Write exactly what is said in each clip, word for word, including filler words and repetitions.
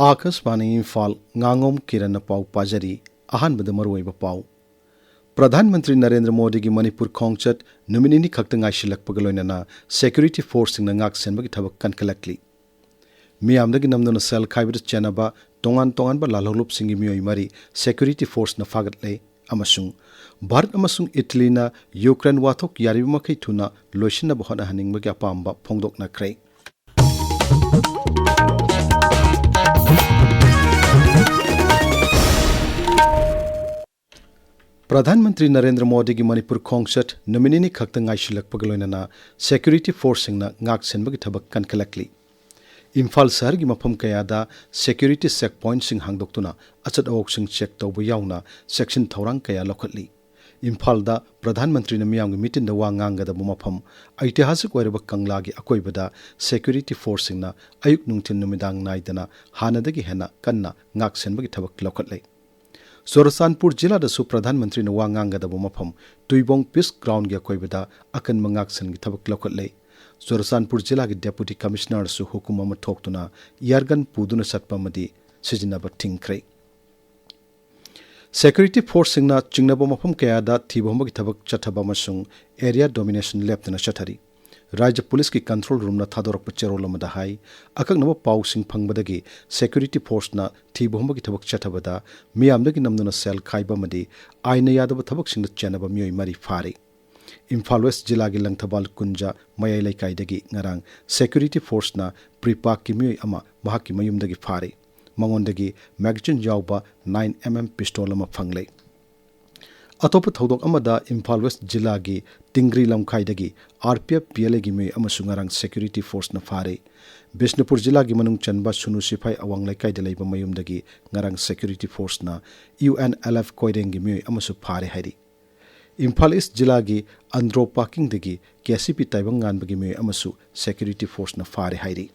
ꯑꯥꯀꯥꯁꯕꯥꯅꯤ ꯏꯝꯐꯥꯜ, ꯉꯥꯉꯣꯝ ꯀꯤꯔꯟꯅ ꯄꯥꯎ ꯄꯥꯖꯔꯤ꯫ ꯑꯍꯥꯟꯕꯗ ꯃꯔꯨꯑꯣꯏꯕ ꯄꯥꯎ꯫ ꯄ꯭ꯔꯙꯥꯟ ꯃꯟꯇ꯭ꯔꯤ ꯅꯔꯦꯟꯗ꯭ꯔ ꯃꯣꯗꯤꯒꯤ ꯃꯅꯤꯄꯨꯔ ꯈꯣꯡꯆꯠ ꯅꯨꯃꯤꯠ ꯅꯤꯅꯤ ꯈꯛꯇ ꯉꯥꯏꯁꯤꯜꯂꯛꯄꯒ ꯂꯣꯏꯅꯅ ꯁꯦꯀ꯭ꯌꯨꯔꯤꯇꯤ ꯐꯣꯔꯁꯁꯤꯡꯅ ꯉꯥꯛ ꯁꯦꯟꯕꯒꯤ ꯊꯕꯛ ꯀꯟꯈꯠꯂꯛꯂꯤ꯫ ꯃꯤꯌꯥꯝꯗꯒꯤ ꯅꯝꯗꯨꯅ ꯁꯦꯜ ꯈꯥꯏꯕꯗ ꯆꯦꯟꯅꯕ ꯇꯣꯉꯥꯟ ꯇꯣꯉꯥꯟꯕ ꯂꯥꯜꯍꯧꯂꯨꯞꯁꯤꯡꯒꯤ ꯃꯤꯑꯣꯏ ꯃꯔꯤ ꯁꯦꯀ꯭ꯌꯨꯔꯤꯇꯤ ꯐꯣꯔꯁꯅ ꯐꯥꯒꯠꯂꯦ ꯑꯃꯁꯨꯡ ꯚꯥꯔꯠ ꯑꯃꯁꯨꯡ ꯏꯇꯂꯤꯅ ꯌꯨꯀ꯭ꯔꯦꯟ ꯋꯥꯊꯣꯛ ꯌꯥꯔꯤꯕ ꯃꯈꯩ ꯊꯨꯅ ꯂꯣꯏꯁꯤꯟꯅꯕ ꯍꯣꯠꯅꯍꯟꯅꯤꯡꯕꯒꯤ ꯑꯄꯥꯝꯕ ꯐꯣꯡꯗꯣꯛꯅꯈ꯭ꯔꯦ꯫ ꯄ꯭ꯔꯙꯥꯟ ꯃꯟꯇ꯭ꯔꯤ ꯅꯔꯦꯟꯗ꯭ꯔ ꯃꯣꯗꯤꯒꯤ ꯃꯅꯤꯄꯨꯔ ꯈꯣꯡꯆꯠ ꯅꯨꯃꯤꯠ ꯅꯤꯅꯤ ꯈꯛꯇ ꯉꯥꯏꯁꯤꯜꯂꯛꯄꯒ ꯂꯣꯏꯅꯅ ꯁꯦꯀ꯭ꯌꯨꯔꯤꯇꯤ ꯐꯣꯔꯁꯁꯤꯡꯅ ꯉꯥꯛ ꯁꯦꯟꯕꯒꯤ ꯊꯕꯛ ꯀꯟꯈꯠꯂꯛꯂꯤ꯫ ꯏꯝꯐꯥꯜ ꯁꯍꯔꯒꯤ ꯃꯐꯝ ꯀꯌꯥꯗ ꯁꯦꯀ꯭ꯌꯨꯔꯤꯇꯤ ꯆꯦꯛ ꯄꯣꯏꯟꯠꯁꯤꯡ ꯍꯥꯡꯗꯣꯛꯇꯨꯅ ꯑꯆꯠ ꯑꯋꯣꯛꯁꯤꯡ ꯆꯦꯛ ꯇꯧꯕ ꯌꯥꯎꯅ ꯆꯦꯛꯁꯤꯟ ꯊꯧꯔꯥꯡ ꯀꯌꯥ ꯂꯧꯈꯠꯂꯤ꯫ ꯏꯝꯐꯥꯜꯗ ꯄ꯭ꯔꯙꯥꯟ ꯃꯟꯇ꯭ꯔꯤꯅ ꯃꯤꯌꯥꯝꯒꯤ ꯃꯤꯇꯤꯟꯗ ꯋꯥ ꯉꯥꯡꯒꯗꯕ ꯃꯐꯝ, ꯑꯩꯇꯤꯍꯥꯁꯤꯛ ꯑꯣꯏꯔꯕ ꯀꯪꯂꯥꯒꯤ ꯑꯀꯣꯏꯕꯗ ꯁꯦꯀ꯭ꯌꯨꯔꯤꯇꯤ ꯐꯣꯔꯁꯁꯤꯡꯅ ꯑꯌꯨꯛ ꯅꯨꯡꯊꯤꯜ ꯅꯨꯃꯤꯗꯥꯡ ꯅꯥꯏꯗꯅ ꯍꯥꯟꯅꯗꯒꯤ ꯍꯦꯟꯅ ꯀꯟꯅ ꯉꯥꯛ ꯁꯦꯟꯕꯒꯤ ꯊꯕꯛ ꯂꯧꯈꯠꯂꯦ꯫ ꯆꯨꯔꯆꯥꯟꯄꯨꯔ ꯖꯤꯂꯥꯗꯁꯨ ꯄ꯭ꯔꯙꯥꯟ ꯃꯟꯇ꯭ꯔꯤꯅ ꯋꯥ ꯉꯥꯡꯒꯗꯕ ꯃꯐꯝ ꯇꯨꯏꯕꯣꯡ ꯄꯤꯁ ꯒ꯭ꯔꯥꯎꯟꯒꯤ ꯑꯀꯣꯏꯕꯗ ꯑꯀꯟꯕ ꯉꯥꯛꯁꯦꯜꯒꯤ ꯊꯕꯛ ꯂꯧꯈꯠꯂꯦ꯫ ꯆꯨꯔꯆꯥꯟꯄꯨꯔ ꯖꯤꯂꯥꯒꯤ ꯗꯦꯄꯨꯇꯤ ꯀꯃꯤꯁꯅꯔꯁꯨ ꯍꯨꯀꯨꯝ ꯑꯃ ꯊꯣꯛꯇꯨꯅ ꯏꯌꯥꯔꯒꯟ ꯄꯨꯗꯨꯅ ꯆꯠꯄ ꯑꯃꯗꯤ ꯁꯤꯖꯤꯟꯅꯕ ꯊꯤꯡꯈ꯭ꯔꯦ꯫ ꯁꯦꯀ꯭ꯌꯨꯔꯤꯇꯤ ꯐꯣꯔꯁꯁꯤꯡꯅ ꯆꯤꯡꯅꯕ ꯃꯐꯝ ꯀꯌꯥꯗ ꯊꯤꯕ ꯍꯨꯝꯕꯒꯤ ꯊꯕꯛ ꯆꯠꯊꯕ ꯑꯃꯁꯨꯡ ꯑꯦꯔꯤꯌꯥ ꯗꯣꯃꯤꯅꯦꯁꯟ ꯂꯦꯞꯇꯅ ꯆꯠꯊꯔꯤ꯫ ꯔꯥꯖ꯭ꯌ ꯄꯨꯂꯤꯁꯀꯤ ꯀꯟꯇ꯭ꯔꯣꯜ ꯔꯨꯝꯅ ꯊꯥꯗꯣꯔꯛꯄ ꯆꯦꯔꯣꯜ ꯑꯃꯗ ꯍꯥꯏ, ꯑꯀꯛꯅꯕ ꯄꯥꯎꯁꯤꯡ ꯐꯪꯕꯗꯒꯤ ꯁꯦꯀ꯭ꯌꯨꯔꯤꯇꯤ ꯐꯣꯔꯁꯅ ꯊꯤꯕ ꯍꯨꯝꯕꯒꯤ ꯊꯕꯛ ꯆꯠꯊꯕꯗ ꯃꯤꯌꯥꯝꯗꯒꯤ ꯅꯝꯗꯨꯅ ꯁꯦꯜ ꯈꯥꯏꯕ ꯑꯃꯗꯤ ꯑꯥꯏꯟꯅ ꯌꯥꯗꯕ ꯊꯕꯛꯁꯤꯡꯗ ꯆꯦꯟꯅꯕ ꯃꯤꯑꯣꯏ ꯃꯔꯤ ꯐꯥꯔꯤ꯫ ꯏꯝꯐꯥꯜ ꯋꯦꯁ ꯖꯤꯂꯥꯒꯤ ꯂꯪꯊꯕꯥꯜ ꯀꯨꯟꯖ ꯃꯌꯥꯏ ꯂꯩꯀꯥꯏꯗꯒꯤ ꯉꯔꯥꯡ ꯁꯦꯀ꯭ꯌꯨꯔꯤꯇꯤ ꯐꯣꯔꯁꯅ ꯄ꯭ꯔꯤꯄꯥꯛꯀꯤ ꯃꯤꯑꯣꯏ ꯑꯃ ꯃꯍꯥꯛꯀꯤ ꯃꯌꯨꯝꯗꯒꯤ ꯐꯥꯔꯤ꯫ ꯃꯉꯣꯟꯗꯒꯤ ꯃꯦꯒꯥꯖꯤꯟ ꯌꯥꯎꯕ ꯅꯥꯏꯟ ꯑꯦꯝ ꯑꯦꯝ ꯄꯤꯁꯇꯣꯜ ꯑꯃ ꯐꯪꯂꯦ꯫ ꯑꯇꯣꯞꯄ ꯊꯧꯗꯣꯛ ꯑꯃꯗ ꯏꯝꯐꯥꯜ ꯋꯦꯁ ꯖꯤꯂꯥꯒꯤ ꯇꯤꯡꯒ꯭ꯔꯤ ꯂꯝꯈꯥꯏꯗꯒꯤ R P F P L ꯑꯦꯒꯤ ꯃꯤꯑꯣꯏ ꯑꯃꯁꯨ ꯉꯔꯥꯡ ꯁꯦꯀ꯭ꯌꯨꯔꯤꯇꯤ ꯐꯣꯔꯁꯅ ꯐꯥꯔꯦ꯫ ꯕꯤꯁꯅꯨꯄꯨꯔ ꯖꯤꯂꯥꯒꯤ ꯃꯅꯨꯡ ꯆꯟꯕ ꯁꯨꯅꯨ ꯁꯤꯐꯥꯏ ꯑꯋꯥꯡ ꯂꯩꯀꯥꯏꯗ ꯂꯩꯕ ꯃꯌꯨꯝꯗꯒꯤ ꯉꯔꯥꯡ ꯁꯦꯀ꯭ꯌꯨꯔꯤꯇꯤ ꯐꯣꯔꯁꯅ ꯌꯨ ꯑꯦꯟ ꯑꯦꯜ ꯑꯦꯐ ꯀꯣꯏꯔꯦꯡꯒꯤ ꯃꯤꯑꯣꯏ ꯑꯃꯁꯨ ꯐꯥꯔꯦ ꯍꯥꯏꯔꯤ꯫ ꯏꯝꯐꯥꯜ ꯏꯁ ꯖꯤꯂꯥꯒꯤ ꯑꯟꯗ꯭ꯔꯣ ꯄꯥꯀꯤꯡꯗꯒꯤ ꯀꯦ ꯁꯤ ꯄꯤ ꯇꯥꯏꯕꯪ ꯉꯥꯟꯕꯒꯤ ꯃꯤꯑꯣꯏ ꯑꯃꯁꯨ ꯁꯦꯀ꯭ꯌꯨꯔꯤꯇꯤ ꯐꯣꯔꯁꯅ ꯐꯥꯔꯦ ꯍꯥꯏꯔꯤ꯫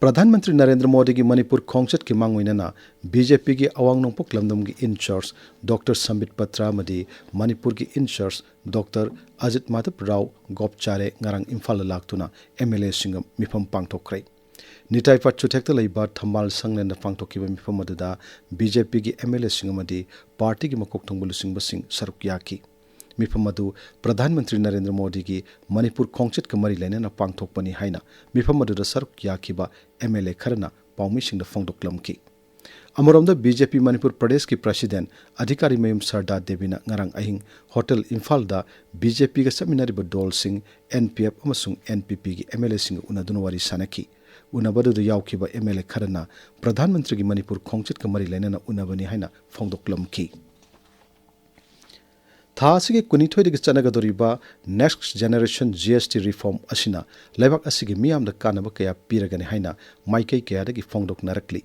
ꯄ꯭ꯔꯙꯥꯟ ꯃꯟꯇ꯭ꯔꯤ ꯅꯔꯦꯟꯗ꯭ꯔ ꯃꯣꯗꯤꯒꯤ ꯃꯅꯤꯄꯨꯔ ꯈꯣꯡꯆꯠꯀꯤ ꯃꯥꯡꯑꯣꯏꯅꯅ ꯕꯤ ꯖꯦ ꯄꯤꯒꯤ ꯑꯋꯥꯡ ꯅꯣꯡꯄꯣꯛ ꯂꯝꯗꯝꯒꯤ ꯏꯟꯆꯥꯔꯖ ꯗꯣꯛꯇꯔ ꯁꯝꯕꯤꯠ ꯄꯇ꯭ꯔ ꯑꯃꯗꯤ ꯃꯅꯤꯄꯨꯔꯒꯤ ꯏꯟꯆꯥꯔꯖ ꯗꯣꯛꯇꯔ ꯑꯖꯤꯠ ꯃꯥꯙꯕ ꯔꯥꯎ ꯒꯣꯞꯆꯥꯔꯦ ꯉꯔꯥꯡ ꯏꯝꯐꯥꯜꯗ ꯂꯥꯛꯇꯨꯅ ꯑꯦꯝ ꯑꯦꯜ ꯑꯦꯁꯤꯡꯒ ꯃꯤꯐꯝ ꯄꯥꯡꯊꯣꯛꯈ꯭ꯔꯦ꯫ ꯅꯤꯇꯥꯏ ꯄꯥꯠ ꯆꯨꯊꯦꯛꯇ ꯂꯩꯕ ꯊꯝꯕꯥꯜ ꯁꯪꯂꯦꯟꯗ ꯄꯥꯡꯊꯣꯛꯈꯤꯕ ꯃꯤꯐꯝ ꯑꯗꯨꯗ ꯕꯤ ꯖꯦ ꯄꯤꯒꯤ ꯑꯦꯝ ꯑꯦꯜ ꯑꯦꯁꯤꯡ ꯑꯃꯗꯤ ꯄꯥꯔꯇꯤꯒꯤ ꯃꯀꯣꯛ ꯊꯣꯡꯕ ꯂꯨꯆꯤꯡꯕꯁꯤꯡ ꯁꯔꯨꯛ ꯌꯥꯈꯤ꯫ ꯃꯤꯐꯝ ꯑꯗꯨ ꯄ꯭ꯔꯙꯥꯟ ꯃꯟꯇ꯭ꯔꯤ ꯅꯔꯦꯟꯗ꯭ꯔ ꯃꯣꯗꯤꯒꯤ ꯃꯅꯤꯄꯨꯔ ꯈꯣꯡꯆꯠꯀ ꯃꯔꯤ ꯂꯩꯅꯅ ꯄꯥꯡꯊꯣꯛꯄꯅꯤ ꯍꯥꯏꯅ ꯃꯤꯐꯝ ꯑꯗꯨꯗ ꯁꯔꯨꯛ ꯌꯥꯈꯤꯕ ꯑꯦꯝ ꯑꯦꯜ ꯑꯦ ꯈꯔꯅ ꯄꯥꯎꯃꯤꯁꯤꯡꯗ ꯐꯣꯡꯗꯣꯛꯂꯝꯈꯤ꯫ ꯑꯃꯔꯣꯝꯗ, ꯕꯤ ꯖꯦ ꯄꯤ ꯃꯅꯤꯄꯨꯔ ꯄ꯭ꯔꯗꯦꯁꯀꯤ ꯄ꯭ꯔꯁꯤꯗꯦꯟ ꯑꯙꯤꯀꯥꯔꯤ ꯃꯌꯨꯝ ꯁꯔꯗꯥ ꯗꯦꯕꯤꯅ ꯉꯔꯥꯡ ꯑꯍꯤꯡ ꯍꯣꯇꯦꯜ ꯏꯝꯐꯥꯜꯗ ꯕꯤ ꯖꯦ ꯄꯤꯒ ꯆꯠꯃꯤꯟꯅꯔꯤꯕ ꯗꯣꯜꯁꯤꯡ, ꯑꯦꯟ ꯄꯤ ꯑꯦꯐ ꯑꯃꯁꯨꯡ ꯑꯦꯟ ꯄꯤ ꯄꯤꯒꯤ ꯑꯦꯝ ꯑꯦꯜ ꯑꯦꯁꯤꯡꯒ ꯎꯅꯗꯨꯅ ꯋꯥꯔꯤ ꯁꯥꯟꯅꯈꯤ꯫ ꯎꯅꯕꯗꯨꯗ ꯌꯥꯎꯈꯤꯕ ꯑꯦꯝ ꯑꯦꯜ ꯑꯦ ꯈꯔꯅ ꯄ꯭ꯔꯙꯥꯟ ꯃꯟꯇ꯭ꯔꯤꯒꯤ ꯃꯅꯤꯄꯨꯔ ꯈꯣꯡꯆꯠꯀ ꯃꯔꯤ ꯂꯩꯅꯅ ꯎꯅꯕꯅꯤ ꯍꯥꯏꯅ ꯐꯣꯡꯗꯣꯛꯂꯝꯈꯤ꯫ ꯊꯥ ꯑꯁꯤꯒꯤ ꯀꯨꯟꯅꯤꯊꯣꯏꯗꯒꯤ ꯆꯠꯅꯒꯗꯧꯔꯤꯕ Next Generation G S T Reform ꯑꯁꯤꯅ ꯂꯩꯕꯥꯛ ꯑꯁꯤꯒꯤ ꯃꯤꯌꯥꯝꯗ ꯀꯥꯟꯅꯕ ꯀꯌꯥ ꯄꯤꯔꯒꯅꯤ ꯍꯥꯏꯅ ꯃꯥꯏꯀꯩ ꯀꯌꯥꯗꯒꯤ ꯐꯣꯡꯗꯣꯛꯅꯔꯛꯂꯤ꯫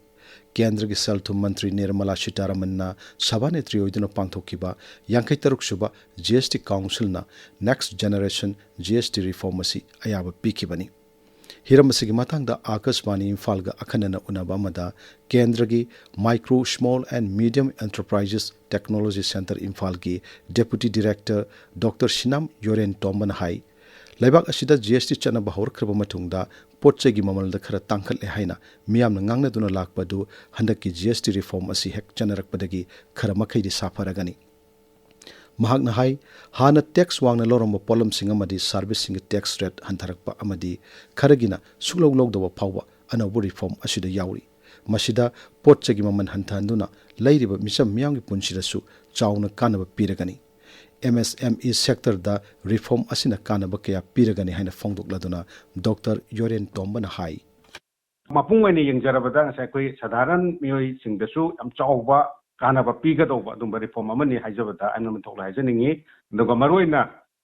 ꯀꯦꯟꯗ꯭ꯔꯒꯤ ꯁꯦꯜ ꯊꯨꯝ ꯃꯟꯇ꯭ꯔꯤ ꯅꯤꯔꯃꯂꯥ ꯁꯤꯇꯥꯔꯥꯃꯟꯅ ꯁꯚꯥꯅꯦꯇ꯭ꯔꯤ ꯑꯣꯏꯗꯨꯅ ꯄꯥꯡꯊꯣꯛꯈꯤꯕ ꯌꯥꯡꯈꯩ ꯇꯔꯨꯛ ꯁꯨꯕ G S T Councilꯅ Next Generation G S T Reform ꯑꯁꯤ ꯑꯌꯥꯕ ꯄꯤꯈꯤꯕꯅꯤ꯫ ꯍꯤꯔꯝ ꯑꯁꯤꯒꯤ ꯃꯇꯥꯡꯗ ꯑꯥꯀꯥꯁꯕꯥꯅꯤ ꯏꯝꯐꯥꯜꯒ ꯑꯈꯟꯅꯅ ꯎꯅꯕ ꯑꯃꯗ ꯀꯦꯟꯗ꯭ꯔꯒꯤ Micro, Small and Medium Enterprises Technology Centre ꯏꯝꯐꯥꯜꯒꯤ Deputy Director Doctor ꯁꯤꯅꯥꯝ ꯌꯣꯔꯦꯟ ꯇꯣꯝꯕꯅ ꯍꯥꯏ, ꯂꯩꯕꯥꯛ ꯑꯁꯤꯗ G S T ꯆꯠꯅꯕ ꯍꯧꯔꯛꯈ꯭ꯔꯕ ꯃꯇꯨꯡꯗ ꯄꯣꯠ ꯆꯩꯒꯤ ꯃꯃꯜꯗ ꯈꯔ ꯇꯥꯡꯈꯠꯂꯦ ꯍꯥꯏꯅ ꯃꯤꯌꯥꯝꯅ ꯉꯥꯡꯅꯗꯨꯅ ꯂꯥꯛꯄ ꯑꯗꯨ ꯍꯟꯗꯛꯀꯤ G S T reform ꯑꯁꯤ ꯍꯦꯛ ꯆꯠꯅꯔꯛꯄꯗꯒꯤ ꯈꯔ ꯃꯈꯩꯗꯤ ꯁꯥꯐꯔꯒꯅꯤ꯫ ꯃꯍꯥꯛꯅ ꯍꯥꯏ, ꯍꯥꯟꯅ ꯇꯦꯛꯁ ꯋꯥꯡꯅ ꯂꯧꯔꯝꯕ ꯄꯣꯠꯂꯝꯁꯤꯡ ꯑꯃꯗꯤ ꯁꯥꯔꯚꯤꯁꯁꯤꯡꯒꯤ ꯇꯦꯛꯁ ꯔꯦꯠ ꯍꯟꯊꯔꯛꯄ ꯑꯃꯗꯤ ꯈꯔꯒꯤꯅ ꯁꯨꯛꯂꯧ ꯂꯧꯗꯕ ꯐꯥꯎꯕ ꯑꯅꯧꯕ ꯔꯤꯐꯣꯔꯝ ꯑꯁꯤꯗ ꯌꯥꯎꯔꯤ꯫ ꯃꯁꯤꯗ ꯄꯣꯠ ꯆꯩꯒꯤ ꯃꯃꯜ ꯍꯟꯊꯍꯟꯗꯨꯅ ꯂꯩꯔꯤꯕ ꯃꯤꯆꯝ ꯃꯤꯌꯥꯝꯒꯤ ꯄꯨꯟꯁꯤꯗꯁꯨ ꯆꯥꯎꯅ ꯀꯥꯟꯅꯕ ꯄꯤꯔꯒꯅꯤ꯫ ꯑꯦꯝ ꯑꯦꯁ ꯑꯦꯝ ꯏ ꯁꯦꯛꯇꯔꯗ ꯔꯤꯐꯣꯔꯝ ꯑꯁꯤꯅ ꯀꯥꯟꯅꯕ ꯀꯌꯥ ꯄꯤꯔꯒꯅꯤ ꯍꯥꯏꯅ ꯐꯣꯡꯗꯣꯛꯂꯗꯨꯅ ꯗꯣꯛꯇꯔ ꯌꯣꯔꯦꯟ ꯇꯣꯝꯕꯅ ꯍꯥꯏ꯫ ꯃꯄꯨꯡ ꯑꯣꯏꯅ ꯌꯦꯡꯖꯔꯕꯗ ꯉꯁꯥꯏ ꯑꯩꯈꯣꯏ ꯁꯥꯙꯥꯔꯟ ꯃꯤꯑꯣꯏꯁꯤꯡꯗꯁꯨ ꯌꯥꯝ ꯆꯥꯎꯕ ꯀꯥꯟꯅꯕ ꯄꯤꯒꯗꯧꯕ ꯑꯗꯨꯝꯕ ꯔꯤꯐꯣꯔꯝ ꯑꯃꯅꯤ ꯍꯥꯏꯖꯕꯗ ꯑꯩꯅ ꯃꯊꯧ ꯂꯩ ꯍꯥꯏꯖꯅꯤꯡꯉꯤ꯫ ꯑꯗꯨꯒ ꯃꯔꯨꯑꯣꯏꯅ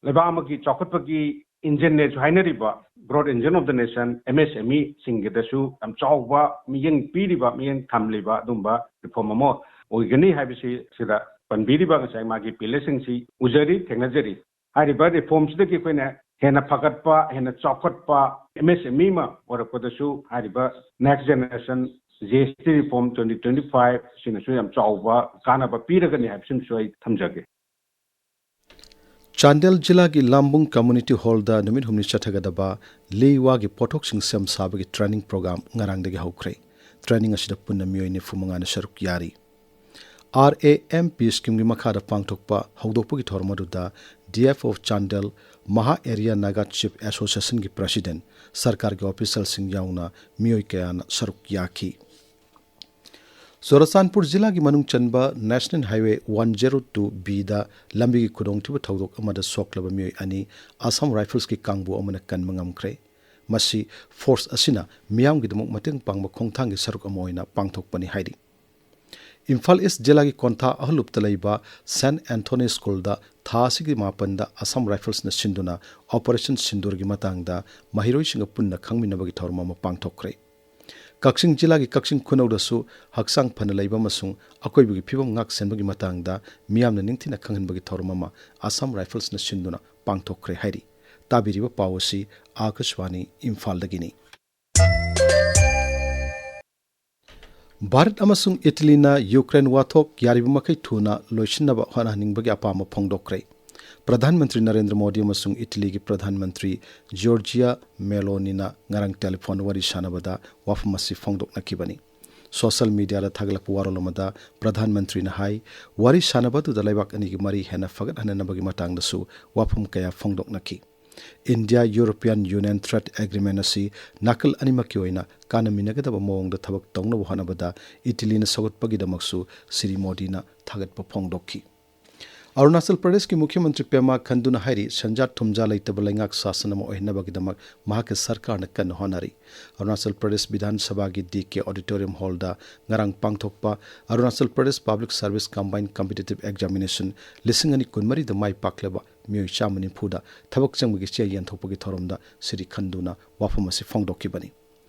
ꯂꯩꯕꯥꯛ ꯑꯃꯒꯤ ꯆꯥꯎꯈꯠꯄꯒꯤ ꯏꯟꯖꯤꯟꯅꯦꯁꯨ ꯍꯥꯏꯅꯔꯤꯕ growth engine of the nation, M S M ꯏ ꯁꯤꯡꯒꯤꯗꯁꯨ ꯌꯥꯝ ꯆꯥꯎꯕ ꯃꯤꯠꯌꯦꯡ ꯄꯤꯔꯤꯕ, ꯃꯤꯠꯌꯦꯡ ꯊꯝꯂꯤꯕ ꯑꯗꯨꯝꯕ ꯔꯤꯐꯣꯔꯝ ꯑꯃ ꯑꯣꯏꯒꯅꯤ ꯍꯥꯏꯕꯁꯤ ꯁꯤꯗ ꯄꯟꯕꯤꯔꯤꯕ ꯉꯁꯥꯏ ꯃꯥꯒꯤ ꯄꯦꯂꯦꯁꯤꯡꯁꯤ ꯎꯖꯔꯤ, ꯊꯦꯡꯅꯖꯔꯤ꯫ ꯍꯥꯏꯔꯤꯕ ꯔꯤꯐꯣꯔꯝꯁꯤꯗꯒꯤ ꯑꯩꯈꯣꯏꯅ ꯍꯦꯟꯅ ꯐꯒꯠꯄ, ꯍꯦꯟꯅ ꯆꯥꯎꯈꯠꯄ ꯑꯦꯝ ꯑꯦꯁ ꯑꯦꯝ ꯏ ꯑꯃ ꯑꯣꯏꯔꯛꯄꯗꯁꯨ ꯍꯥꯏꯔꯤꯕ Next Generation G S T Reform twenty twenty-five ꯁꯤꯅꯁꯨ ꯌꯥꯝ ꯆꯥꯎꯕ ꯀꯥꯟꯅꯕ ꯄꯤꯔꯒꯅꯤ ꯍꯥꯏꯕꯁꯤꯃꯁꯨ ꯑꯩ ꯊꯝꯖꯒꯦ꯫ ꯆꯥꯟꯗꯦꯜ ꯖꯤꯂꯥꯒꯤ ꯂꯥꯝꯕꯨꯡ ꯀꯝꯃ꯭ꯌꯨꯅꯤꯇꯤ ꯍꯣꯜꯗ ꯅꯨꯃꯤꯠ ꯍꯨꯝꯅꯤ ꯆꯠꯊꯒꯗꯕ ꯂꯤ ꯋꯥꯒꯤ ꯄꯣꯠꯊꯣꯛꯁꯤꯡ ꯁꯦꯝ ꯁꯥꯕꯒꯤ ꯇ꯭ꯔꯦꯅꯤꯡ ꯄ꯭ꯔꯣꯒ꯭ꯔꯥꯝ ꯉꯔꯥꯡꯗꯒꯤ ꯍꯧꯈ꯭ꯔꯦ꯫ ꯇ꯭ꯔꯦꯅꯤꯡ ꯑꯁꯤꯗ ꯄꯨꯟꯅ ꯃꯤꯑꯣꯏ ꯅꯤꯐꯨ ꯃꯉꯥꯅ ꯁꯔꯨꯛ ꯌꯥꯔꯤ꯫ ꯑꯥꯔ ꯑꯦ ꯑꯦꯝ ꯄꯤ ꯁ꯭ꯀꯤꯝꯒꯤ ꯃꯈꯥꯗ ꯄꯥꯡꯊꯣꯛꯄ ꯍꯧꯗꯣꯛꯄꯒꯤ ꯊꯧꯔꯝ ꯑꯗꯨꯗ ꯗꯤ ꯑꯦꯐ ꯑꯣꯐ ꯆꯥꯟꯗꯦꯜ, ꯃꯍꯥ ꯑꯦꯔꯤꯌꯥ ꯅꯥꯒꯥ ꯆꯤꯐ ꯑꯦꯁꯣꯁꯤꯌꯦꯁꯟꯒꯤ ꯄ꯭ꯔꯁꯤꯗꯦꯟꯠ, ꯁꯔꯀꯥꯔꯒꯤ ꯑꯣꯐꯤꯁꯤꯌꯦꯜꯁꯤꯡ ꯌꯥꯎꯅ ꯃꯤꯑꯣꯏ ꯀꯌꯥꯅ ꯁꯔꯨꯛ ꯌꯥꯈꯤ꯫ ꯆꯨꯔꯆꯥꯟꯄꯨꯔ ꯖꯤꯂꯥꯒꯤ ꯃꯅꯨꯡ ꯆꯟꯕ national highway one zero two ꯕꯤꯗ ꯂꯝꯕꯤꯒꯤ ꯈꯨꯗꯣꯡꯊꯤꯕ ꯊꯧꯗꯣꯛ ꯑꯃꯗ ꯁꯣꯛꯂꯕ ꯃꯤꯑꯣꯏ ꯑꯅꯤ ꯑꯁꯥꯝ ꯔꯥꯏꯐꯜꯁꯀꯤ ꯀꯥꯡꯕꯨ ꯑꯃꯅ ꯀꯟꯕ ꯉꯝꯈ꯭ꯔꯦ꯫ ꯃꯁꯤ ꯐꯣꯔꯁ ꯑꯁꯤꯅ ꯃꯤꯌꯥꯝꯒꯤꯗꯃꯛ ꯃꯇꯦꯡ ꯄꯥꯡꯕ ꯈꯣꯡꯊꯥꯡꯒꯤ ꯁꯔꯨꯛ ꯑꯃ ꯑꯣꯏꯅ ꯄꯥꯡꯊꯣꯛꯄꯅꯤ ꯍꯥꯏꯔꯤ꯫ ꯏꯝꯐꯥꯜ ꯏꯁ ꯖꯤꯂꯥꯒꯤ ꯀꯣꯟꯊꯥ ꯑꯍꯂꯨꯞꯇ ꯂꯩꯕ ꯁꯦꯟꯠ ꯑꯦꯟꯊꯣꯅꯤ ꯁ꯭ꯀꯨꯜꯗ ꯊꯥ ꯑꯁꯤꯒꯤ ꯃꯥꯄꯟꯗ ꯑꯁꯥꯝ ꯔꯥꯏꯐꯜꯁꯅ ꯁꯤꯟꯗꯨꯅ ꯑꯣꯄꯔꯦꯁꯟ ꯁꯤꯟꯗꯨꯔꯒꯤ ꯃꯇꯥꯡꯗ ꯃꯍꯩꯔꯣꯏꯁꯤꯡꯒ ꯄꯨꯟꯅ ꯈꯪꯃꯤꯟꯅꯕꯒꯤ ꯊꯧꯔꯝ ꯑꯃ ꯄꯥꯡꯊꯣꯛꯈ꯭ꯔꯦ꯫ ꯀꯛꯆꯤꯡ ꯖꯤꯂꯥꯒꯤ ꯀꯛꯆꯤꯡ ꯈꯨꯅꯧꯗꯁꯨ ꯍꯛꯆꯥꯡ ꯐꯅ ꯂꯩꯕ ꯑꯃꯁꯨꯡ ꯑꯀꯣꯏꯕꯒꯤ ꯐꯤꯕꯝ ꯉꯥꯛ ꯁꯦꯟꯕꯒꯤ ꯃꯇꯥꯡꯗ ꯃꯤꯌꯥꯝꯅ ꯅꯤꯡꯊꯤꯅ ꯈꯪꯍꯟꯕꯒꯤ ꯊꯧꯔꯝ ꯑꯃ ꯑꯁꯥꯝ ꯔꯥꯏꯐꯜꯁꯅ ꯁꯤꯟꯗꯨꯅ ꯄꯥꯡꯊꯣꯛꯈ꯭ꯔꯦ ꯍꯥꯏꯔꯤ꯫ ꯇꯥꯕꯤꯔꯤꯕ ꯄꯥꯎ ꯑꯁꯤ ꯑꯥꯀꯥꯁꯕꯥꯅꯤ ꯏꯝꯐꯥꯜꯗꯒꯤꯅꯤ꯫ ꯚꯥꯔꯠ ꯑꯃꯁꯨꯡ ꯏꯇꯂꯤꯅ ꯌꯨꯀ꯭ꯔꯦꯟ ꯋꯥꯊꯣꯛ ꯌꯥꯔꯤꯕ ꯃꯈꯩ ꯊꯨꯅ ꯂꯣꯏꯁꯤꯟꯅꯕ ꯍꯣꯠꯅꯍꯟꯅꯤꯡꯕꯒꯤ ꯑꯄꯥꯝꯕ ꯐꯣꯡꯗꯣꯛꯈ꯭ꯔꯦ꯫ ꯄ꯭ꯔꯙꯥꯟ ꯃꯟꯇ꯭ꯔꯤ ꯅꯔꯦꯟꯗ꯭ꯔ ꯃꯣꯗꯤ ꯑꯃꯁꯨꯡ ꯏꯇꯂꯤꯒꯤ ꯄ꯭ꯔꯙꯥꯟ ꯃꯟꯇ꯭ꯔꯤ ꯖꯣꯔꯖꯤꯌꯥ ꯃꯦꯂꯣꯅꯤꯅ ꯉꯔꯥꯡ ꯇꯦꯂꯤꯐꯣꯟ ꯋꯥꯔꯤ ꯁꯥꯟꯅꯕꯗ ꯋꯥꯐꯝ ꯑꯁꯤ ꯐꯣꯡꯗꯣꯛꯅꯈꯤꯕꯅꯤ꯫ ꯁꯣꯁꯤꯌꯦꯜ ꯃꯤꯗꯤꯌꯥꯗ ꯊꯥꯒꯠꯂꯛꯄ ꯋꯥꯔꯣꯜ ꯑꯃꯗ ꯄ꯭ꯔꯙꯥꯟ ꯃꯟꯇ꯭ꯔꯤꯅ ꯍꯥꯏ, ꯋꯥꯔꯤ ꯁꯥꯟꯅꯕ ꯑꯗꯨꯗ ꯂꯩꯕꯥꯛ ꯑꯅꯤꯒꯤ ꯃꯔꯤ ꯍꯦꯟꯅ ꯐꯒꯠꯍꯟꯅꯅꯕꯒꯤ ꯃꯇꯥꯡꯗꯁꯨ ꯋꯥꯐꯝ ꯀꯌꯥ ꯐꯣꯡꯗꯣꯛꯅꯈꯤ꯫ India European union trade agreement ꯑꯁꯤ ꯅꯥꯀꯜ ꯑꯅꯤꯃꯛꯀꯤ ꯑꯣꯏꯅ ꯀꯥꯟꯅꯃꯤꯟꯅꯒꯗꯕ ꯃꯑꯣꯡꯗ ꯊꯕꯛ ꯇꯧꯅꯕ ꯍꯣꯠꯅꯕꯗ ꯏꯇꯂꯤꯅ ꯁꯧꯒꯠꯄꯒꯤꯗꯃꯛꯁꯨ ꯁ꯭ꯔꯤ ꯃꯣꯗꯤꯅ ꯊꯥꯒꯠꯄ ꯐꯣꯡꯗꯣꯛꯈꯤ꯫ ꯑꯔꯨꯅꯥꯆꯜ ꯄ꯭ꯔꯗꯦꯁꯀꯤ ꯃꯨꯈ꯭ꯌ ꯃꯟꯇ꯭ꯔꯤ ꯄꯦꯃꯥ ꯈꯟꯗꯨꯅ ꯍꯥꯏꯔꯤ, ꯁꯦꯟꯖꯥ ꯊꯨꯝꯖꯥ ꯂꯩꯇꯕ ꯂꯩꯉꯥꯛ ꯁꯥꯁꯟ ꯑꯃ ꯑꯣꯏꯍꯟꯅꯕꯒꯤꯗꯃꯛ ꯃꯍꯥꯛꯀꯤ ꯁꯔꯀꯥꯔꯅ ꯀꯟꯅ ꯍꯣꯠꯅꯔꯤ꯫ ꯑꯔꯨꯅꯥꯆꯜ ꯄ꯭ꯔꯗꯦꯁ ꯕꯤꯙꯥꯟ ꯁꯚꯥꯒꯤ ꯗꯤ ꯀꯦ ꯑꯣꯗꯤꯇꯣꯔꯤꯌꯝ ꯍꯣꯜꯗ ꯉꯔꯥꯡ ꯄꯥꯡꯊꯣꯛꯄ Arunachal Pradesh public service combine competitive examination ꯂꯤꯁꯤꯡ ꯑꯅꯤ ꯀꯨꯟꯃꯔꯤꯗ ꯃꯥꯏ ꯄꯥꯛꯂꯕ ꯃꯤꯑꯣꯏ ꯆꯥꯝꯃ ꯅꯤꯐꯨꯗ ꯊꯕꯛ ꯆꯪꯕꯒꯤ ꯆꯦ ꯌꯦꯟꯊꯣꯛꯄꯒꯤ ꯊꯧꯔꯝꯗ ꯁ꯭ꯔꯤ ꯈꯟꯗꯨꯅ ꯋꯥꯐꯝ ꯑꯁꯤ ꯐꯣꯡꯗꯣꯛꯈꯤꯕꯅꯤ꯫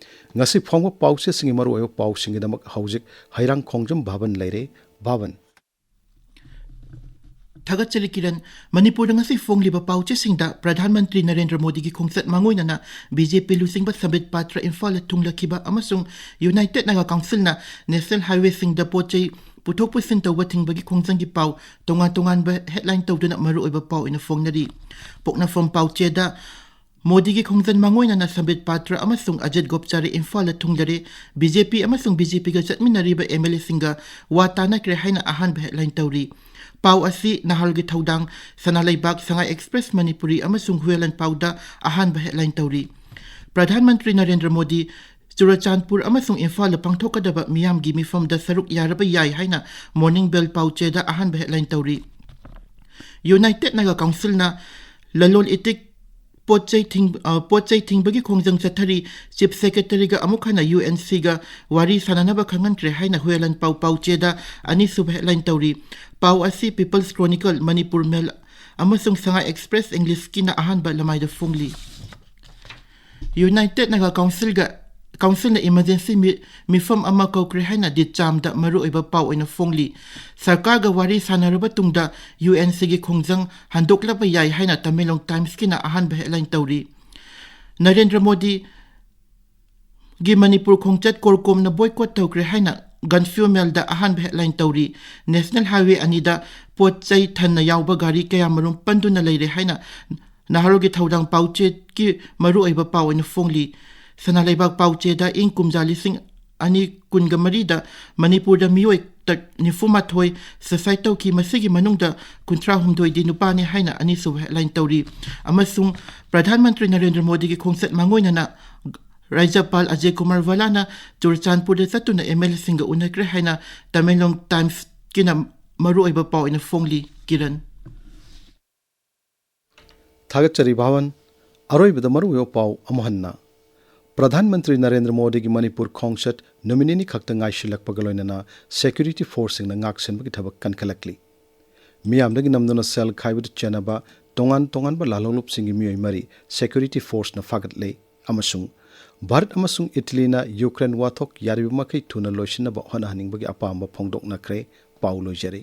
ꯉꯁꯤ ꯐꯣꯡꯕ ꯄꯥꯎꯆꯦꯁꯤꯡꯒꯤ ꯃꯔꯨꯑꯣꯏꯕ ꯄꯥꯎꯁꯤꯡꯒꯤꯗꯃꯛ ꯍꯧꯖꯤꯛ ꯍꯩꯔꯥꯡ ꯈꯣꯡꯖꯝ ꯚꯕꯟ ꯂꯩꯔꯦ꯫ ꯚꯕꯟ꯫ ꯊꯥꯒꯠꯆꯔꯤ ꯀꯤꯔꯟ꯫ ꯃꯅꯤꯄꯨꯔꯗ ꯉꯁꯤ ꯐꯣꯡꯂꯤꯕ ꯄꯥꯎꯆꯦꯁꯤꯡꯗ ꯄ꯭ꯔꯙꯥꯟ ꯃꯟꯇ꯭ꯔꯤ ꯅꯔꯦꯟꯗ꯭ꯔ ꯃꯣꯗꯤꯒꯤ ꯈꯣꯡꯆꯠ ꯃꯥꯡꯑꯣꯏꯅꯅ ꯕꯤ ꯖꯦ ꯄꯤ ꯂꯨꯆꯤꯡꯕ ꯁꯝꯕꯤꯠ ꯄꯥꯇ꯭ꯔ ꯏꯝꯐꯥꯜꯗ ꯊꯨꯡꯂꯈꯤꯕ ꯑꯃꯁꯨꯡ ꯌꯨꯅꯥꯏꯇꯦꯗ ꯅꯥꯒꯥ ꯀꯥꯎꯟꯁꯤꯜꯅ ꯅꯦꯁꯅꯦꯜ ꯍꯥꯏꯋꯦꯁꯤꯡꯗ ꯄꯣꯠ ꯆꯩ ꯄꯨꯊꯣꯛ ꯄꯨꯁꯤꯟ ꯇꯧꯕ ꯊꯤꯡꯕꯒꯤ ꯈꯣꯡꯖꯪꯒꯤ ꯄꯥꯎ ꯇꯣꯉꯥꯟ ꯇꯣꯉꯥꯟꯕ headline ꯇꯧꯗꯨꯅ ꯃꯔꯨꯑꯣꯏꯕ ꯄꯥꯎ ꯑꯣꯏꯅ ꯐꯣꯡꯅꯔꯤ꯫ ꯄꯣꯛꯅꯐꯝ ꯄꯥꯎꯆꯦꯗ ꯃꯣꯗꯤꯒꯤ ꯈꯣꯡꯖꯪ ꯃꯥꯡꯑꯣꯏꯅꯅ ꯁꯝꯕꯤꯠ ꯄꯥꯇ꯭ꯔ ꯑꯃꯁꯨꯡ ꯑꯖꯤꯠ ꯒꯣꯞꯆꯥꯔꯤ ꯏꯝꯐꯥꯜꯗ ꯊꯨꯡꯂꯔꯦ꯫ ꯕꯤ ꯖꯦ ꯄꯤ ꯑꯃꯁꯨꯡ ꯕꯤ ꯖꯦ ꯄꯤꯒ ꯆꯠꯃꯤꯟꯅꯔꯤꯕ ꯑꯦꯝ ꯑꯦꯜ ꯑꯦꯁꯤꯡꯒ ꯋꯥ ꯇꯥꯅꯈ꯭ꯔꯦ ꯍꯥꯏꯅ ꯑꯍꯥꯟꯕ headline ꯇꯧꯔꯤ꯫ ꯄꯥꯎ ꯑꯁꯤ ꯅꯍꯥꯜꯒꯤ ꯊꯧꯗꯥꯡ ꯁꯅꯥꯂꯩꯕꯥꯛ, ꯁꯉꯥꯏ ꯑꯦꯛꯁꯄ꯭ꯔꯦꯁ ꯃꯅꯤꯄꯨꯔꯤ ꯑꯃꯁꯨꯡ ꯍꯨꯌꯦꯂꯟ ꯄꯥꯎꯗ ꯑꯍꯥꯟꯕ headline ꯇꯧꯔꯤ꯫ ꯄ꯭ꯔꯙꯥꯟ ꯃꯟꯇ꯭ꯔꯤ ꯅꯔꯦꯟꯗ꯭ꯔ ꯃꯣꯗꯤ ꯆꯨꯔꯆꯥꯟꯄꯨꯔ ꯑꯃꯁꯨꯡ ꯏꯝꯐꯥꯜꯗ ꯄꯥꯡꯊꯣꯛꯀꯗꯕ ꯃꯤꯌꯥꯝꯒꯤ ꯃꯤꯐꯝꯗ ꯁꯔꯨꯛ ꯌꯥꯔꯕ ꯌꯥꯏ ꯍꯥꯏꯅ Morning Bell ꯄꯥꯎꯆꯦꯗ ꯑꯍꯥꯟꯕ headline ꯇꯧꯔꯤ꯫ ꯌꯨꯅꯥꯏꯇꯦꯗ ꯅꯥꯒꯥ ꯀꯥꯎꯟꯁꯤꯜꯅ ꯂꯂꯣꯟ ꯏꯇꯤꯛ ꯄꯣꯠ ꯆꯩ ꯊꯤꯡ-, ꯑ, ꯄꯣꯠ ꯆꯩ ꯊꯤꯡꯕꯒꯤ ꯈꯣꯡꯖꯪ ꯆꯠꯊꯔꯤ꯫ ꯆꯤꯐ ꯁꯦꯀ꯭ꯔꯦꯇꯔꯤꯒ ꯑꯃꯨꯛ ꯍꯟꯅ ꯌꯨ ꯑꯦꯟ ꯁꯤꯒ ꯋꯥꯔꯤ ꯁꯥꯟꯅꯅꯕ ꯈꯪꯍꯟꯈ꯭ꯔꯦ ꯍꯥꯏꯅ ꯍꯨꯌꯦꯂꯟ ꯄꯥꯎ ꯄꯥꯎꯆꯦꯗ ꯑꯅꯤꯁꯨꯕ headline ꯇꯧꯔꯤ꯫ ꯄꯥꯎ ꯑꯁꯤ ꯄꯤꯄꯜꯁ ꯀ꯭ꯔꯣꯅꯤꯀꯜ, ꯃꯅꯤꯄꯨꯔ ꯃꯦꯜ ꯑꯃꯁꯨꯡ ꯁꯉꯥꯏ ꯑꯦꯛꯁꯄ꯭ꯔꯦꯁ ꯏꯪꯂꯤꯁꯀꯤꯅ ꯑꯍꯥꯟꯕ ꯂꯃꯥꯏꯗ ꯐꯣꯡꯂꯤ꯫ ꯌꯨꯅꯥꯏꯇꯦꯗ ꯅꯥꯒꯥ ꯀꯥꯎꯟꯁꯤꯜꯒ, ꯀꯥꯎꯟꯁꯤꯜꯅ ꯏꯃꯔꯖꯦꯟꯁꯤ ꯃꯤ-, ꯃꯤꯐꯝ ꯑꯃ ꯀꯧꯈ꯭ꯔꯦ ꯍꯥꯏꯅ ꯗꯤꯆꯥꯝꯗ ꯃꯔꯨꯑꯣꯏꯕ ꯄꯥꯎ ꯑꯣꯏꯅ ꯐꯣꯡꯂꯤ꯫ ꯁꯔꯀꯥꯔꯒ ꯋꯥꯔꯤ ꯁꯥꯟꯅꯔꯕ ꯇꯨꯡꯗ ꯌꯨ ꯑꯦꯟ ꯁꯤꯒꯤ ꯈꯣꯡꯖꯪ ꯍꯟꯗꯣꯛꯂꯕ ꯌꯥꯏ ꯍꯥꯏꯅ ꯇꯃꯦꯡꯂꯣꯡ ꯇꯥꯏꯝꯁꯀꯤꯅ ꯑꯍꯥꯟꯕ headline ꯇꯧꯔꯤ꯫ ꯅꯔꯦꯟꯗ꯭ꯔ ꯃꯣꯗꯤꯒꯤ ꯃꯅꯤꯄꯨꯔ ꯈꯣꯡꯆꯠ ꯀꯣꯔꯀꯣꯝꯅ boycott ꯇꯧꯈ꯭ꯔꯦ ꯍꯥꯏꯅ ꯒꯟꯐ꯭ꯌꯨ ꯃꯦꯜꯗ ꯑꯍꯥꯟꯕ headline ꯇꯧꯔꯤ꯫ ꯅꯦꯁꯅꯦꯜ ꯍꯥꯏꯋꯦ ꯑꯅꯤꯗ ꯄꯣꯠ ꯆꯩ ꯊꯟꯅ ꯌꯥꯎꯕ ꯒꯥꯔꯤ ꯀꯌꯥꯃꯔꯨꯝ ꯄꯟꯗꯨꯅ ꯂꯩꯔꯦ ꯍꯥꯏꯅ ꯅꯍꯥꯔꯣꯜꯒꯤ ꯊꯧꯗꯥꯡ ꯄꯥꯎꯆꯦꯒꯤ ꯃꯔꯨꯑꯣꯏꯕ ꯄꯥꯎ ꯑꯣꯏꯅ ꯐꯣꯡꯂꯤ꯫ ꯁꯅꯥꯂꯩꯕꯥꯛ ꯄꯥꯎꯆꯦꯗ ꯏꯪ ꯀꯨꯝꯖꯥ ꯂꯤꯁꯤꯡ ꯑꯅꯤ ꯀꯨꯟꯒ ꯃꯔꯤꯗ ꯃꯅꯤꯄꯨꯔꯗ ꯃꯤꯑꯣꯏ ꯇ-, ꯅꯤꯐꯨ ꯃꯥꯊꯣꯏ suicide ꯇꯧꯈꯤ, ꯃꯁꯤꯒꯤ ꯃꯅꯨꯡꯗ ꯀꯨꯟꯊ꯭ꯔꯥ ꯍꯨꯝꯗꯣꯏꯗꯤ ꯅꯨꯄꯥꯅꯤ ꯍꯥꯏꯅ ꯑꯅꯤꯁꯨꯕ headline ꯇꯧꯔꯤ꯫ ꯑꯃꯁꯨꯡ ꯄ꯭ꯔꯙꯥꯟ ꯃꯟꯇ꯭ꯔꯤ ꯅꯔꯦꯟꯗ꯭ꯔ ꯃꯣꯗꯤꯒꯤ ꯈꯣꯡꯆꯠ ꯃꯥꯡꯑꯣꯏꯅꯅ ꯔꯥꯖ꯭ꯌꯄꯥꯜ ꯑꯖꯌ ꯀꯨꯃꯥꯔ ꯚꯜꯂꯥꯅ ꯆꯨꯔꯆꯥꯟꯄꯨꯔꯗ ꯆꯠꯇꯨꯅ ꯑꯦꯝ ꯑꯦꯜ ꯑꯦꯁꯤꯡꯒ ꯎꯅꯈ꯭ꯔꯦ ꯍꯥꯏꯅ ꯇꯃꯦꯡꯂꯣꯡ ꯇꯥꯏꯝꯁꯀꯤꯅ ꯃꯔꯨꯑꯣꯏꯕ ꯄꯥꯎ ꯑꯣꯏꯅ ꯐꯣꯡꯂꯤ꯫ ꯀꯤꯔꯟ꯫ ꯊꯥꯒꯠꯆꯔꯤ ꯚꯥꯋꯟ꯫ ꯑꯔꯣꯏꯕꯗ ꯃꯔꯨꯑꯣꯏꯕ ꯄꯥꯎ ꯑꯃꯨꯛ ꯍꯟꯅ꯫ ꯄ꯭ꯔꯙꯥꯟ ꯃꯟꯇ꯭ꯔꯤ ꯅꯔꯦꯟꯗ꯭ꯔ ꯃꯣꯗꯤꯒꯤ ꯃꯅꯤꯄꯨꯔ ꯈꯣꯡꯆꯠ ꯅꯨꯃꯤꯠ ꯅꯤꯅꯤ ꯈꯛꯇ ꯉꯥꯏꯁꯤꯜꯂꯛꯄꯒ ꯂꯣꯏꯅꯅ ꯁꯦꯀ꯭ꯌꯨꯔꯤꯇꯤ ꯐꯣꯔꯁꯁꯤꯡꯅ ꯉꯥꯛꯁꯦꯟꯕꯒꯤ ꯊꯕꯛ ꯀꯟꯈꯠꯂꯛꯂꯤ꯫ ꯃꯤꯌꯥꯝꯗꯒꯤ ꯅꯝꯗꯨꯅ ꯁꯦꯜ ꯈꯥꯏꯕꯗ ꯆꯦꯟꯅꯕ ꯇꯣꯉꯥꯟ ꯇꯣꯉꯥꯟꯕ ꯂꯥꯜꯍꯧꯂꯨꯞꯁꯤꯡꯒꯤ ꯃꯤꯑꯣꯏ ꯃꯔꯤ ꯁꯦꯀ꯭ꯌꯨꯔꯤꯇꯤ ꯐꯣꯔꯁꯅ ꯐꯥꯒꯠꯂꯦ ꯑꯃꯁꯨꯡ ꯚꯥꯔꯠ ꯑꯃꯁꯨꯡ ꯏꯇꯂꯤꯅ ꯌꯨꯀ꯭ꯔꯦꯟ ꯋꯥꯊꯣꯛ ꯌꯥꯔꯤꯕ ꯃꯈꯩ ꯊꯨꯅ ꯂꯣꯏꯁꯤꯟꯅꯕ ꯍꯣꯠꯅꯍꯟꯅꯤꯡꯕꯒꯤ ꯑꯄꯥꯝꯕ ꯐꯣꯡꯗꯣꯛꯅꯈ꯭ꯔꯦ꯫ ꯄꯥꯎ ꯂꯣꯏꯖꯔꯦ꯫